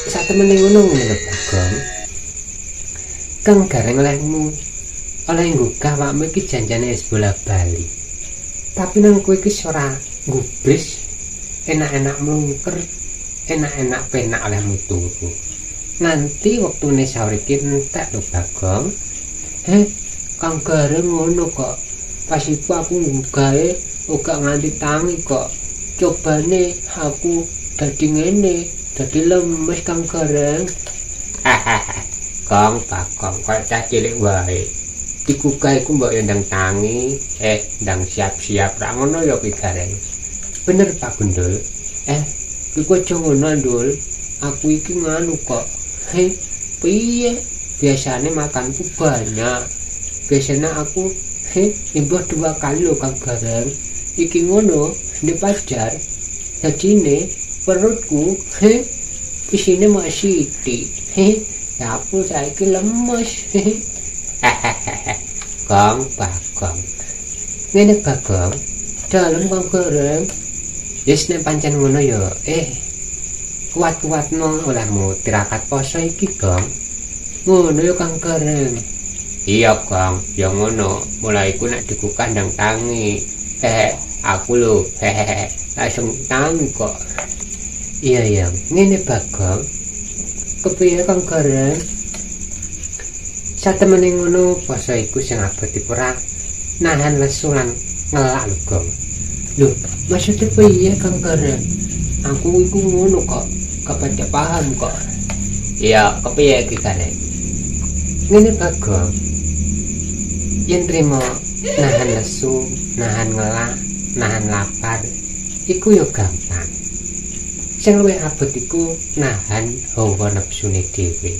Satemene ngono ngene lho, Bagong. Kang Gareng olehmu oleh nggugah awakmu iki janjane wis bola-bali. Tapi nang kowe iki ora nggubris, enak-enak mlungker, enak-enak penak olehmu turu. Nganti wektune sahur iki entek lho, Bagong. Heh, Kang Gareng ngono kok. Pas iku aku nggugahe uga nganti tangi kok. Cobane aku dadi ngene, dadi lemes, Kang Gareng. Kang Bagong koyo cah cilik wae. Digugah iku mbok yo ndang tangi, ndang siap-siap ra ngono ya Ki Gareng. Bener, Pak Gundul. Iku aja ngono, Ndul. Aku iki nganu kok. Heh, piye? Biasane makanku banyak. Biasanya aku imbuh 2 kali lho, Kang Gareng. Iki ngono, di pajar. Dadine perutku isine mak sithik. Heh, ya aku saiki lemes. Kang Bagong. Ngene, Bagong. Dalem, Kang Gareng. Wis nek pancen ngono ya, kuat-kuatno olehmu tirakat poso iki, Gong. Ngono ya, Kang Gareng. Iya, Gong, ya ngono. Mulai iku nek digugah ndang tangi. Hehe, aku lho, hehehe, langsung tangi kok. Iya, iya, ngene, Bagong. Kepiye, Kang Gareng? Satemene ngono poso iku sing abot iku ora nahan lesu lan ngelak lho, Gong. Lho, maksudnya piye, Kang Gareng? Aku iku ngono kok, gak paham kok. Iya, kepiye iki, Gareng? Ngene, Bagong. Yen trimo nahan lesu, nahan ngelak, nahan lapar, iku ya gampang. Sing luwih abot iku nahan hawa nepsune dhewe.